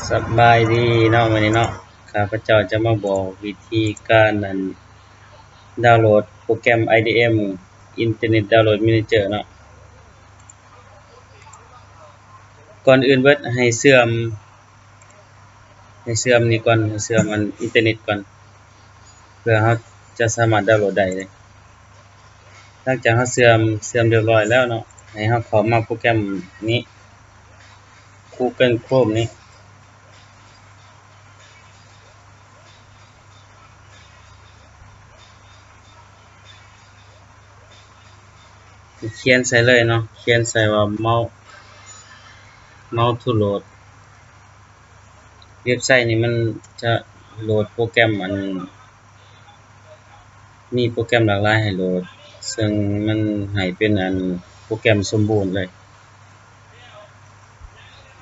ສະບາຍດີເນາະ ມື້ນີ້ເນາະ ຂ້າພະເຈົ້າຈະມາບອກວິທີການ ອັນ ດາວໂຫຼດໂປຣແກຣມ ໄອດີເອັມ Internet Download Manager ເນາະ. ກ່ອນອື່ນເບິດໃຫ້ເຊື່ອມ ໃຫ້ເຊື່ອມນີ້ກ່ອນ ໃຫ້ເຊື່ອມອັນອິນເຕີເນັດກ່ອນ ເພື່ອເຮົາຈະສາມາດດາວໂຫຼດໄດ້ເດ້. ຫຼັງຈາກເຮົາເຊື່ອມ ເຊື່ອມຮຽບຮ້ອຍແລ້ວເນາະ ໃຫ້ເຮົາເຂົ້າມາໂປຣແກຣມນີ້ Google Chrome ນີ້ ຂຽນໃສ່ເລີຍເນາະ ຂຽນໃສ່ວ່າ Mount Mount to Load. ເວັບໄຊນີ້ມັນຈະໂຫຼດໂປຣແກຣມ ອັນ ມີໂປຣແກຣມຫຼາກຫຼາຍໃຫ້ໂຫຼດ ເຊິ່ງມັນໃຫ້ເປັນ ອັນ ໂປຣແກຣມສົມບູນເລີຍ.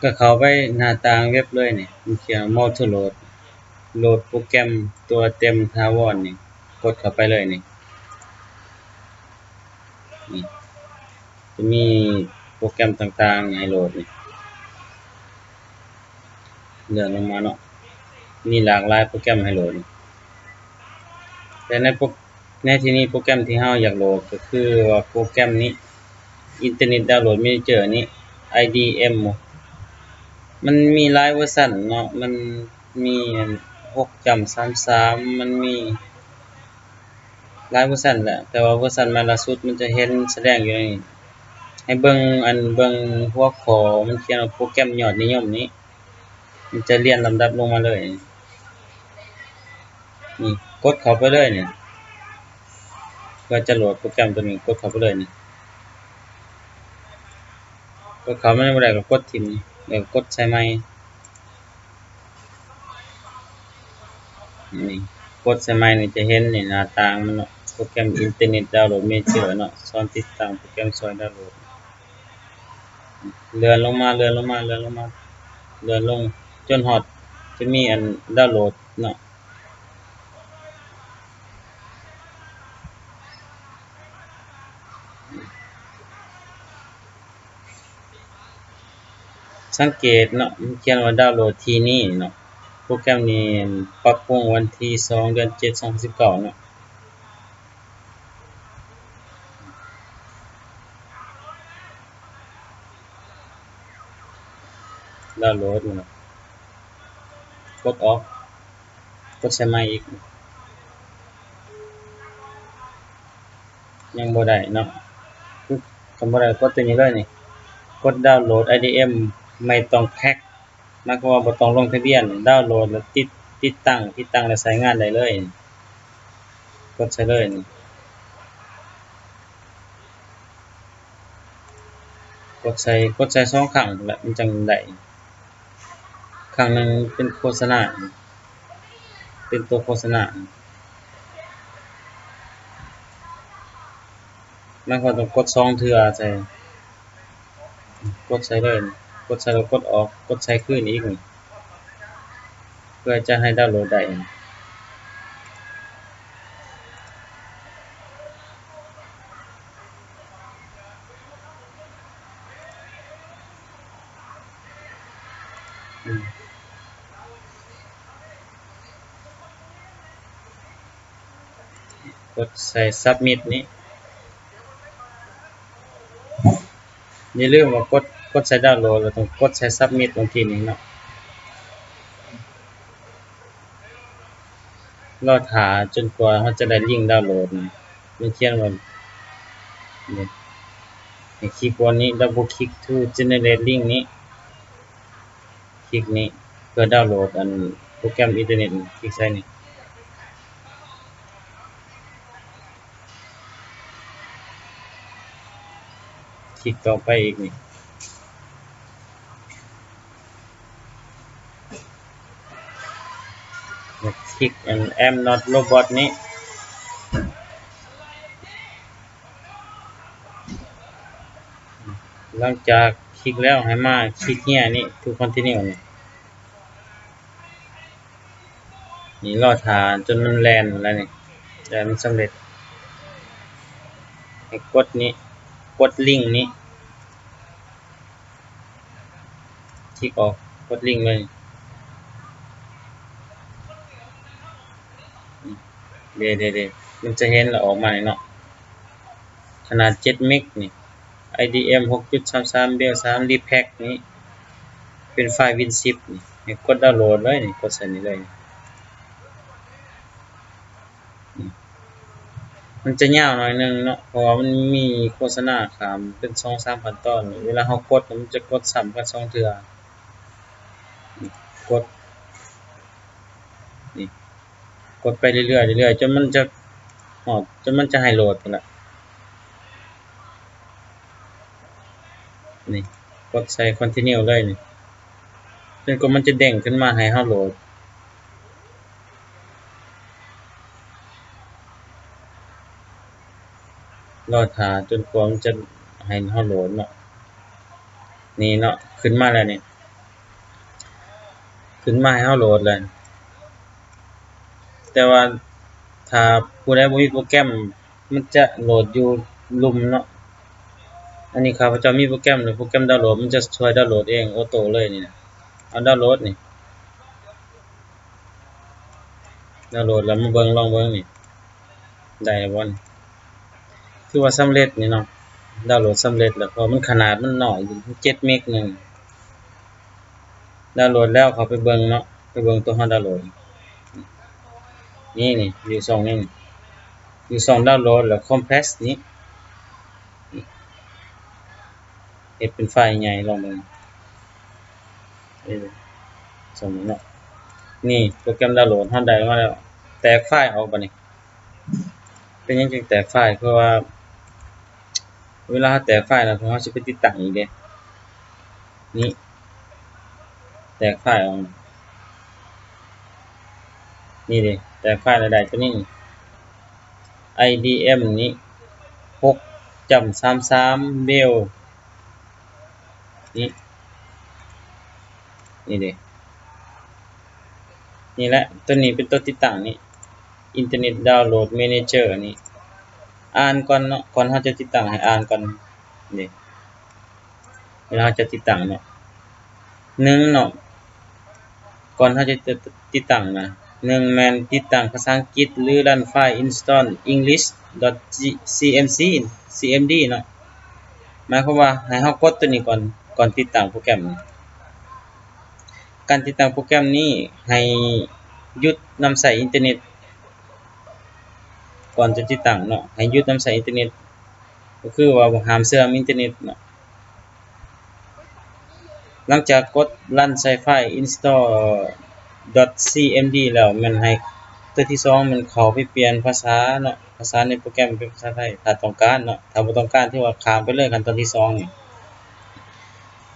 ກໍເຂົ້າໄປໜ້າຕ່າງເວັບເລີຍນີ້ ມັນຂຽນ Mount to Load ໂຫຼດໂປຣແກຣມຕົວເຕັມຖາວອນນີ້ ກົດເຂົ້າໄປເລີຍນີ້. ນີ້ ຈະມີໂປຣແກຣມຕ່າງໆໃຫ້ໂຫຼດນີ້ ເລື່ອນລົງມາເນາະ ມີຫຼາກຫຼາຍໂປຣແກຣມໃຫ້ໂຫຼດ. ແຕ່ໃນໂປຣ ໃນທີ່ນີ້ໂປຣແກຣມທີ່ເຮົາຢາກໂຫຼດກໍຄືວ່າໂປຣແກຣມນີ້ Internet Download Manager ນີ້ ໄອດີເອັມ ມັນມີຫຼາຍເວີຊັນເນາະ ມັນມີ ອັນ ຫົກຈຸດສາມສາມ ມັນມີ ຫຼາຍເວີຊັນແຫຼະ ແຕ່ວ່າເວີຊັນໃໝ່ລ່າສຸດມັນຈະເຫັນສະແດງຢູ່ໃນນີ້. ໃຫ້ເບິ່ງ ອັນ ເບິ່ງຫົວຂໍ້ ມັນຂຽນວ່າໂປຣແກຣມຍອດນິຍົມນີ້ ມັນຈະລຽນລຳດັບລົງມາເລີຍ. ນີ້ ກົດເຂົ້າໄປເລີຍນີ້ ເພື່ອຈະໂຫຼດໂປຣແກຣມຕົວນີ້ ກົດເຂົ້າໄປເລີຍນີ້. ກົດເຂົ້າມັນບໍ່ໄດ້ກໍກົດຖິ້ມ ແລ້ວກໍກົດໃສ່ໃໝ່. ນີ້ ກົດໃສ່ໃໝ່ນີ້ຈະເຫັນນີ້ ໜ້າຕ່າງມັນເນາະ ໂປຣແກຣມ Internet Download Manager ເນາະ ສອນຕິດຕັ້ງໂປຣແກຣມຊ່ອຍດາວໂຫຼດ. ເລື່ອນລົງມາ ເລື່ອນລົງມາ ເລື່ອນລົງມາ ເລື່ອນລົງຈົນຮອດ ຈະມີອັນດາວໂຫຼດເນາະ. ສັງເກດເນາະ ມັນຂຽນວ່າດາວໂຫຼດທີ່ນີ້ເນາະ. ໂປຣແກຣມນີ້ປັບປຸງວັນທີສອງ ເດືອນເຈັດ ສອງພັນສິບເກົ້າເນາະ. ດາວໂຫຼດເນາະ ກົດອອກ ກົດໃສ່ໃໝ່ອີກ. ຍັງບໍ່ໄດ້ເນາະ ຄືຄັນບໍ່ໄດ້ກໍກົດຕົວນີ້ເລີຍນີ້ ກົດດາວໂຫຼດໄອດີເອັມ ໄມ່ຕ້ອງແທັກ ໝາຍຄວາມວ່າບໍ່ຕ້ອງລົງທະບຽນ ດາວໂຫຼດແລ້ວຕິດ ຕິດຕັ້ງ ຕິດຕັ້ງແລ້ວໃຊ້ງານໄດ້ເລີຍ. ກົດໃສ່ເລີຍນີ້ ກົດໃສ່ ກົດໃສ່ສອງຄັ້ງແຫຼະ ມັນຈັ່ງໄດ້. ຄັ້ງໜຶ່ງເປັນໂຄສະນາ ເປັນຕົວໂຄສະນາ ມັນກໍຕ້ອງກົດສອງເທື່ອໃສ່ ກົດໃສ່ເລີຍ ກົດໃສ່ແລ້ວກົດອອກ ກົດໃສ່ຄືນອີກນີ້ ເພື່ອຈະໃຫ້ດາວໂຫຼດໄດ້. ກົດໃສ່ Submit ນີ້ ຢ່າລືມວ່າກົດ ກົດໃສ່ດາວໂຫຼດ ແລ້ວຕ້ອງກົດໃສ່ Submit ບາງທີນີ້ເນາະ. ລໍຖ້າຈົນກວ່າເຮົາຈະໄດ້ລິງດາວໂຫຼດນີ້ ມັນຂຽນວ່າ ນີ້ ໃຫ້ຄລິກບ່ອນນີ້ Double click to generate link ນີ້ ຄລິກນີ້ ເພື່ອດາວໂຫຼດ ອັນ ໂປຣແກຣມອິນເຕີເນັດນີ້ ຄລິກໃສ່ນີ້. ຄລິກຕໍ່ໄປອີກນີ້ ຄລິກອັນ I'm not robot ນີ້ ຫຼັງຈາກຄລິກແລ້ວ ໃຫ້ມາຄລິກ Here ນີ້ To continue ນີ້. ນີ້ລໍຖ້າຈົນມັນແລ່ນແລ້ວນີ້ ແລ້ວມັນສຳເລັດ ໃຫ້ກົດນີ້ ກົດລິງນີ້ ຄລິກອອກ ກົດລິງເລີຍ. ເດ້ໆໆ ມັນຈະເຫັນລະອອກມານີ້ເນາະ ຂະໜາດເຈັດເມັກນີ້ ໄອດີເອັມຫົກຈຸດສາມສາມ ເບວສາມ ຣີແພັກນີ້ ເປັນໄຟລ໌ວິນຊິບນີ້ ໃຫ້ກົດດາວໂຫຼດເລີຍນີ້ ກົດໃສ່ນີ້ເລີຍນີ້. ມັນຈະຍາວໜ້ອຍໜຶ່ງເນາະ ເພາະວ່າມັນມີໂຄສະນາຂ້າມເປັນສອງສາມຂັ້ນຕອນ ເວລາເຮົາກົດ ມັນຈະກົດຊ້ຳກັນສອງເທື່ອ ນີ້ ກົດ ນີ້ ກົດໄປເລື້ອຍໆ ເລື້ອຍໆ ຈົນມັນຈະຮອດ ຈົນມັນຈະໃຫ້ໂຫຼດພຸ້ນລະ ນີ້ ກົດໃສ່ຄອນທິນິວເລີຍນີ້ ຈົນກວ່າມັນຈະເດ້ງຂຶ້ນມາໃຫ້ເຮົາໂຫຼດ. ລໍຖ້າຈົນກວ່າມັນຈະໃຫ້ເຮົາໂຫຼດເນາະ ນີ້ເນາະ ຂຶ້ນມາແລ້ວນີ້ ຂຶ້ນມາໃຫ້ເຮົາໂຫຼດແລ້ວ ແຕ່ວ່າຖ້າຜູ້ໃດບໍ່ມີໂປຣແກຣມ ມັນຈະໂຫຼດຢູ່ລຸ່ມເນາະ ອັນນີ້ຂ້າພະເຈົ້າມີໂປຣແກຣມ ໂປຣແກຣມດາວໂຫຼດ ມັນຈະຊ່ວຍດາວໂຫຼດເອງ ໂອໂຕ້ເລີຍນີ້ນະ ເອົາດາວໂຫຼດນີ້ ດາວໂຫຼດແລ້ວມາເບິ່ງ ລອງເບິ່ງນີ້ ໄດ້ແລ້ວບໍ່ນີ້ ຖືວ່າສຳເລັດນີ້ເນາະ ດາວໂຫຼດສຳເລັດແລ້ວ ເພາະມັນຂະໜາດມັນນ້ອຍ ເຈັດເມັກໜຶ່ງ ດາວໂຫຼດແລ້ວເຂົ້າໄປເບິ່ງເນາະ ໄປເບິ່ງໂຕເຮົາດາວໂຫຼດ ນີ້ ນີ້ ຢູ່ຊ່ອງນີ້ ຢູ່ຊ່ອງດາວໂຫຼດ ແລ້ວຄອມເພຣສນີ້ ເຮັດເປັນໄຟລ໌ໃຫຍ່ ລອງເບິ່ງ ເອີ ສົ່ງເນາະ ນີ້ໂປຣແກຣມດາວໂຫຼດເຮົາໄດ້ມາແລ້ວ ແຕກໄຟລ໌ອອກບາດນີ້ ເປັນຫຍັງຈຶ່ງແຕກໄຟລ໌? ເພາະວ່າເວລາເຮົາແຕກໄຟລ໌ແລ້ວ ເຮົາຊິໄປຕິດຕັ້ງອີກເດ້ ນີ້ ແຕກໄຟລ໌ອອກ ນີ້ເດ້ ແຕກໄຟລ໌ແລ້ວໄດ້ຕົວນີ້ ໄອດີເອັມນີ້ ຫົກຈຸດສາມສາມ ເບວ ນີ້ ນີ້ເດ້ ນີ້ແຫຼະ ຕົວນີ້ເປັນຕົວຕິດຕັ້ງນີ້ ອິນເຕີເນັດດາວໂຫຼດແມເນເຈີນີ້ ອ່ານກ່ອນເນາະ ກ່ອນເຮົາຈະຕິດຕັ້ງໃຫ້ອ່ານກ່ອນເດ້ ເວລາເຮົາຈະຕິດຕັ້ງເນາະ ໜຶ່ງເນາະ ກ່ອນເຮົາຈະຕິດຕັ້ງນະ ໜຶ່ງແມ່ນຕິດຕັ້ງພາສາອັງກິດ ຫຼື run file install English dot cmc cmd ເນາະ ໝາຍຄວາມວ່າໃຫ້ເຮົາກົດຕົວນີ້ກ່ອນ ກ່ອນຕິດຕັ້ງໂປຣແກຣມ ການຕິດຕັ້ງໂປຣແກຣມນີ້ໃຫ້ຢຸດນຳໃຊ້ອິນເຕີເນັດ ກ່ອນຈະຕິດຕັ້ງເນາະ ໃຫ້ຢຸດນຳໃຊ້ອິນເຕີເນັດ ກໍຄືວ່າຫ້າມເຊື່ອມອິນເຕີເນັດເນາະ. ຫຼັງຈາກກົດ run ໃສ່ໄຟລ໌ install dot cmd ແລ້ວ ແມ່ນໃຫ້ຕົວທີສອງແມ່ນເຂົ້າໄປປ່ຽນພາສາເນາະ ພາສາໃນໂປຣແກຣມເປັນພາສາໄທ ຖ້າຕ້ອງການເນາະ. ຖ້າບໍ່ຕ້ອງການ ຖືວ່າຂ້າມໄປເລີຍ ຂັ້ນຕອນທີສອງນີ້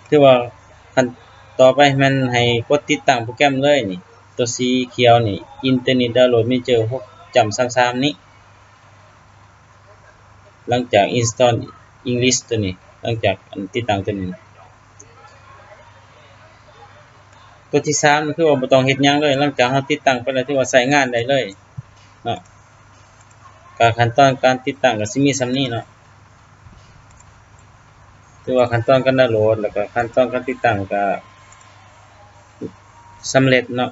ຖືວ່າຂັ້ນຕໍ່ໄປແມ່ນໃຫ້ກົດຕິດຕັ້ງໂປຣແກຣມເລີຍນີ້ ຕົວສີຂຽວນີ້ Internet Download Manager ຫົກຈຸດສາມສາມນີ້. ຫຼັງຈາກ install English ຕົວນີ້ ຫຼັງຈາກອັນຕິດຕັ້ງຕົວນີ້ ຕົວທີສາມນີ້ຄືວ່າບໍ່ຕ້ອງເຮັດຫຍັງເລີຍ. ຫຼັງຈາກເຮົາຕິດຕັ້ງໄປແລ້ວ ຖືວ່າໃຊ້ງານໄດ້ເລີຍເນາະ. ກະຂັ້ນຕອນການຕິດຕັ້ງກະຊິມີສ່ຳນີ້ເນາະ. ຖືວ່າຂັ້ນຕອນການດາວໂຫຼດ ແລ້ວກະຂັ້ນຕອນການຕິດຕັ້ງກະສຳເລັດເນາະ.